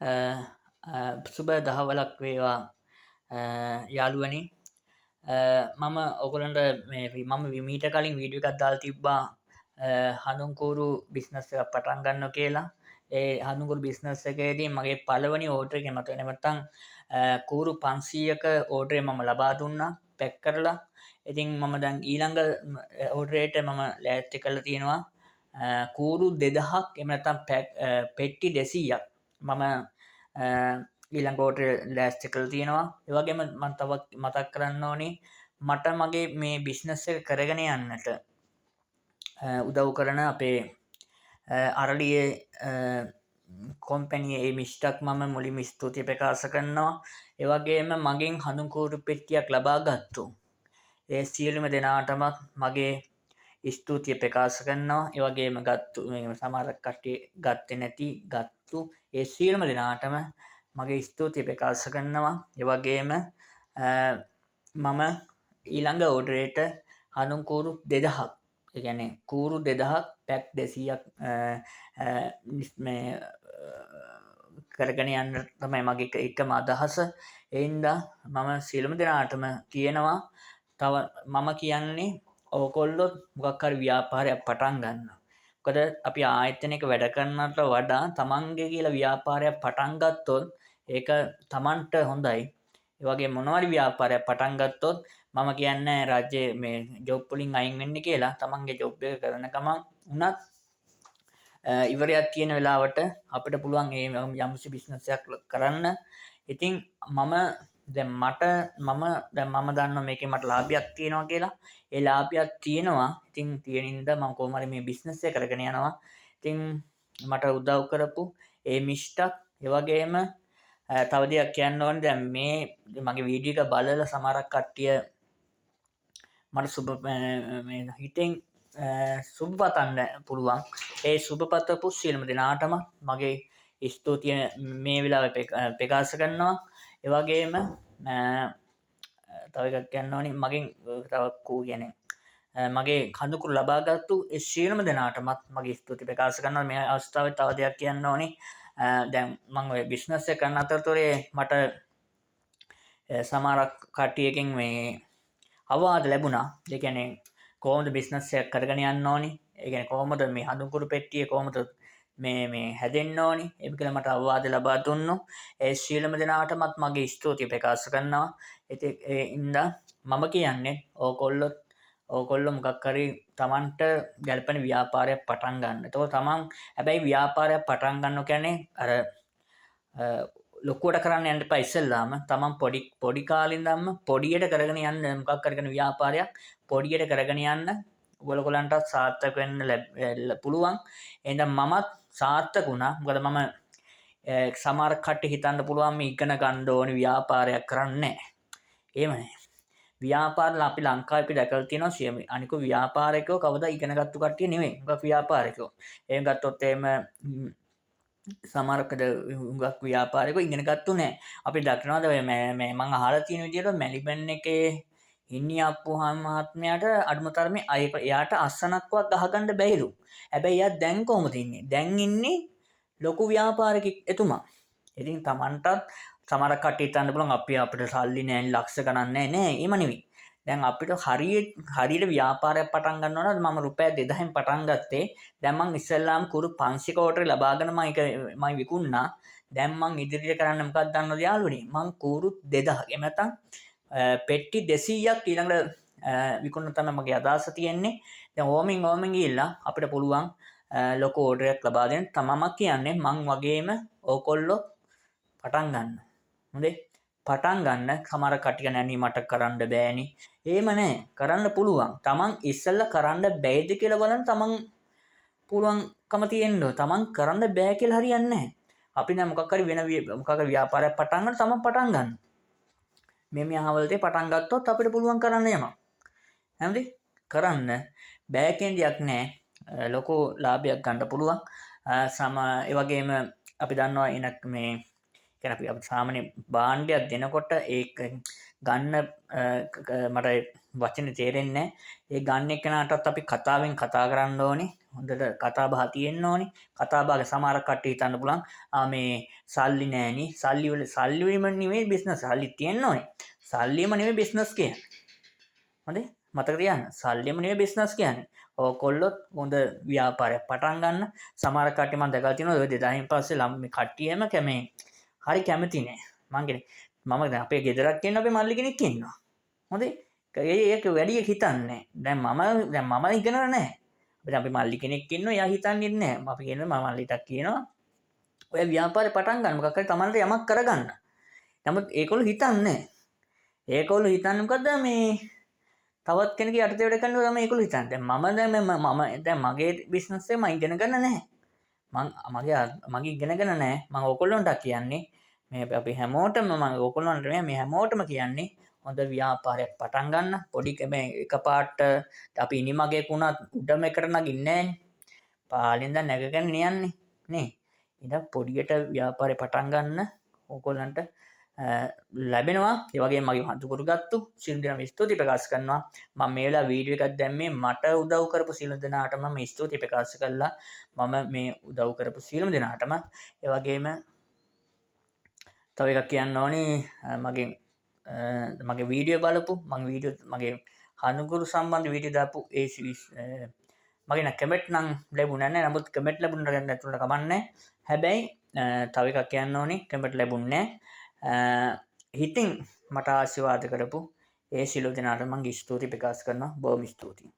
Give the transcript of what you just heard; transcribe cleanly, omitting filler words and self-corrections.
සුබ දහවලක් වේවා යාළුවනි. මම ඔයගොල්ලන්ට මේ මම මීට කලින් වීඩියෝ එකක් දාලා තිබ්බා හඳුන් කූරු බිස්නස් එකක් පටන් ගන්නවා කියලා. ඒ හඳුන් කූරු බිස්නස් එකේදී මගේ පළවෙනි ඕඩර් එක මත නැත්නම් කූරු 500ක ඕඩර් එක මම ලබා දුන්නා පැක් කරලා. ඉතින් මම දැන් ඊළඟ ඕඩර් එකට මම ලෑස්ති කරලා තියෙනවා කූරු 2000ක්, එහෙම නැත්නම් පෙට්ටි 200ක් මම ඊළඟ ඕඩර් ලෑස්ති කරලා තියෙනවා. ඒ වගේම මම තවත් මතක් කරන්න ඕනේ, මට මගේ මේ බිස්නස් එක කරගෙන යන්නට උදව් කරන අපේ අරලියේ කොම්පැනි ඒ මිස්ටක් මම මුලින්ම ස්තුතිය ප්‍රකාශ කරනවා. ඒ වගේම මගෙන් හඳුන් කූරු පෙට්ටියක් ලබා ගත්තු ඒ සියලුම දෙනාටම මගේ ස්තුතිය ප්‍රකාශ කරනවා. ඒ වගේම ගත්තු මේ සමහර කට්ටිය ගත්තේ නැති ගත්තු ඒ සියලුම දෙනාටම මගේ ස්තුතිය ප්‍රකාශ කරනවා. ඒ වගේම මම ඊළඟ ඕඩර් එකට හඳුන් කූරු 2000ක්, ඒ කියන්නේ කූරු 2000ක් පැක් 200ක් මේ කරගෙන යන්න තමයි මගේ එකම අදහස. ඒ හින්දා මම සියලුම දෙනාටම කියනවා, තව මම කියන්නේ ඕගොල්ලොත් මොකක් හරි ව්‍යාපාරයක් පටන් ගන්න. මොකද අපි ආයතනයක වැඩ කරනවට වඩා තමන්ගේ කියලා ව්‍යාපාරයක් පටන් ගත්තොත් ඒක තමන්ට හොඳයි. ඒ වගේ මොනවා හරි ව්‍යාපාරයක් පටන් ගත්තොත් මම කියන්නේ රාජ්‍යයේ මේ ජොබ් වලින් අයින් වෙන්න කියලා. තමන්ගේ ජොබ් එක කරන ගමන් වුණත් ඉවරයක් තියෙන වෙලාවට අපිට පුළුවන් ඒ යම්කිසි බිස්නස් එකක් කරන්න. ඉතින් මම දැන් මට මම දැන් මම දන්නවා මේකේ මට ලාභයක් තියෙනවා කියලා. ඒ ලාභයක් තියෙනවා. ඉතින් තියෙන හින්දා මම කොහොම හරි මේ බිස්නස් එක කරගෙන යනවා. ඉතින් මට උදව් කරපු ඒ මිස්ටක්, ඒ වගේම තව දෙයක් කියන්න ඕනේ. දැන් මේ මගේ වීඩියෝ එක බලලා සමහරක් කට්ටිය මට සුබ මේ හිතෙන් සුබ පතන්න පුළුවන්. ඒ සුබ පතපු සියලුම දෙනාටම මගේ ස්තුතිය මේ වෙලාවේ ප්‍රකාශ කරනවා. ඒ වගේම තව එකක් කියන්න ඕනේ, මගෙන් තව කෝ කියන්නේ මගේ කඳුකුරු ලබාගත්තු ඒ සියලුම දෙනාටමත් මගේ ස්තුති ප්‍රකාශ කරනවා. මේ අවස්ථාවේ තව දෙයක් කියන්න ඕනේ. දැන් මං ඔය බිස්නස් එක කරන අතරතුරේ මට සමහරක් කට්ටියකින් මේ අවවාද ලැබුණා. ඒ කියන්නේ කොහොමද බිස්නස් එකක් කරගෙන යන්න ඕනි, ඒ කියන්නේ කොහොමද මේ හඳුන්කුරු පෙට්ටිය කොහොමද මේ මේ හැදෙන්න ඕනි, එහෙම කියලා මට අවවාද ලබා දුන්නු. ඒ සියලුම දෙනාටමත් මගේ ස්තුතිය ප්‍රකාශ කරනවා. ඉතින් ඒ හින්දා මම කියන්නේ ඕගොල්ලෝ මොකක් හරි තමන්ට ගැලපෙන ව්‍යාපාරයක් පටන් ගන්න. එතකොට තමන් හැබැයි ව්‍යාපාරයක් පටන් ගන්න කියන්නේ අර ලොකුවට කරන්න යන්න එපා ඉස්සෙල්ලාම. තමන් පොඩි පොඩි කාලේ ඉඳන්ම පොඩියට කරගෙන යන්න, මොකක් කරගෙන ව්‍යාපාරයක් පොඩියට කරගෙන යන්න ඔයගොල්ලන්ටත් සාර්ථක වෙන්න පුළුවන්. එහෙනම් මමත් සාර්ථක වුණා. මොකද මම සමහර කට්ටිය හිතන්න පුළුවන් මේ ඉගෙන ගන්න ඕනි ව්‍යාපාරයක් කරන්න නෑ. එහෙම නෑ. ව්‍යාපාර අපි ලංකාවේ අපි දැකලා තියෙනවා සියම අනික ව්‍යාපාරිකයෝ කවදා ඉගෙන ගත්තු කට්ටිය නෙමෙයි. හුඟක් ව්‍යාපාරිකයෝ. එහෙම ගත්තොත් එහෙම සමහරකට හුඟක් ව්‍යාපාරිකයෝ ඉගෙන ගත්තු නෑ. අපි දකිනවාද ඔය මේ මේ මං අහලා තියෙන විදියට මැලිබන් එකේ ඉන්නියාප්පුහාම මහත්මයාට අඩුම තරමේ අය එයාට අස්සනක්වත් ගහගන්න බැරිලු. හැබැයි එයා දැන් කොහොමද ඉන්නේ? දැන් ඉන්නේ ලොකු ව්‍යාපාරිකෙක් එතුමා. ඉතින් තමන්ටත් සමහර කට්ටිය හිතන්න පුළුවන් අපි අපිට සල්ලි නෑ, ලක්ෂ ගණන් නෑ. නෑ, එහෙම නෙවෙයි. දැන් අපිට හරියට ව්‍යාපාරයක් පටන් ගන්න ඕන නම් මම රුපියල් 2000න් පටන් ගත්තේ. දැන් මං ඉස්සෙල්ලාම කුරු 500 කෝටරේ ලබාගෙන මං ඒක මං විකුණා. දැන් මං ඉදිරියට කරන්න මොකක්ද දන්නවද යාළුවනේ? මං කූරු 2000ක් එහෙම නැත්නම් පෙට්ටි 200ක් ඊළඟට විකුණන තමයි මගේ අදහස තියෙන්නේ. දැන් ඕමින් ඕමින් ගිහිල්ලා අපිට පුළුවන් ලොකු ඕඩර් එකක් ලබා දෙන්න. තමම කියන්නේ මං වගේම ඕගොල්ලෝ පටන් ගන්න. හොඳේ? පටන් ගන්න. සමහර කට්ටිය නෑ මට කරන්න බෑනේ. එහෙම නෑ. කරන්න පුළුවන්. තමන් ඉස්සෙල්ලා කරන්න බැයිද කියලා බලන්න තමන් පුළුවන්කම තියෙන්න ඕන. තමන් කරන්න බෑ කියලා හරියන්නේ නෑ. අපි දැන් මොකක් හරි වෙන මොකක් හරි ව්‍යාපාරයක් පටන් ගන්න තමන් පටන් ගන්න. මේ අහවල් දේ පටන් ගත්තොත් අපිට පුළුවන් කරන්න යනවා. හරිද? කරන්න බෑ කියන දෙයක් නෑ. ලොකු ලාභයක් ගන්න පුළුවන්. සම ඒ වගේම අපි දන්නවා එනක් මේ කියන්නේ අපි සාමාන්‍ය භාණ්ඩයක් දෙනකොට ඒක ගන්න මට වචනේ තේරෙන්නේ නැහැ. ඒ ගන්න එක්කනටත් අපි කතාවෙන් කතා කරන්න ඕනේ. හොඳට කතා බහ තියෙන්න ඕනේ. කතා බහ සමහර කට්ටිය හිතන්න පුළුවන් ආ මේ සල්ලි නෑනේ. සල්ලි වල සල්ලි වලින්ම නෙමෙයි බිස්නස්. සල්ලි තියෙන්න ඕනේ. සල්ලිම නෙමෙයි බිස්නස් කියන්නේ. හොඳේ? මතක තියාගන්න. සල්ලිම නෙමෙයි බිස්නස් කියන්නේ. ඔයගොල්ලොත් හොඳ ව්‍යාපාරයක් පටන් ගන්න. සමහර කට්ටිය මම දැකලා තියෙනවා ඔය 2000න් පස්සේ ලම් මේ කට්ටියම කැමේ හරි කැමති නෑ. මං කියන්නේ මම දැන් අපේ ගෙදරක් ඉන්න අපේ මල්ලි කෙනෙක් ඉන්නවා. හොඳේ? ඒක වැඩි හිතන්නේ දැන් මම ඉගෙනලා නෑ. අපිට අපේ මල්ලි කෙනෙක් ඉන්නවා. එයා හිතන්නේ නෑ. අපි කියනවා මම මල්ලිටක් කියනවා ඔය ව්‍යාපාරේ පටන් ගන්න. මොකක් හරි තමන්ට යමක් කරගන්න. නමුත් ඒගොල්ලෝ හිතන්නේ නෑ. ඒගොල්ලෝ හිතන්නේ මොකද්ද මේ තවත් කෙනෙක් යටතේ වැඩ කරනවා තමයි ඒගොල්ලෝ හිතන්නේ. දැන් මම දැන් මම දැන් මගේ බිස්නස් එක මම ඉගෙන ගන්න නැහැ. මං මගේ මගේ ඉගෙනගෙන නැහැ. මං ඔයගොල්ලන්ට කියන්නේ මේ අපි හැමෝටම මං ඔයගොල්ලන්ට නෙමෙයි මේ හැමෝටම කියන්නේ හොඳ ව්‍යාපාරයක් පටන් ගන්න. පොඩි මේ එකපාරට අපි ඉනිමගේක වුණත් උඩම එකට නගින්නේ නැහනේ. පහළින් ඉඳන් නැගගෙන යන්නේ නේ. ඉතින් පොඩියට ව්‍යාපාරේ පටන් ගන්න ඕගොල්ලන්ට ලැබෙනවා. ඒ වගේම මගේ හඳුකුරු ගත්තු සියලු දෙනාම ස්තුති ප්‍රකාශ කරනවා. මම මේ වෙලාව වීඩියෝ එකක් දැම්මේ මට උදව් කරපු සියලු දෙනාටම මම ස්තුති ප්‍රකාශ කළා. මම මේ උදව් කරපු සියලුම දෙනාටම. ඒ වගේම තව එකක් කියන්න ඕනේ, මගේ මගේ වීඩියෝ බලපු මං වීඩියෝ මගේ හඳුකුරු සම්බන්ධ වීඩියෝ දාපු ඒ මගේ නම් කමෙන්ට් නම් ලැබුණේ නැහැ. නමුත් කමෙන්ට් ලැබුණාට නැතුණට කමක් නැහැ. හැබැයි තව එකක් කියන්න ඕනේ, කමෙන්ට් ලැබුණේ නැහැ. හිතින් මට ආශිර්වාද කරපු ඒ සියලු දෙනාට මං ස්තුති ප්‍රකාශ කරනවා. බොහොම ස්තුතියි.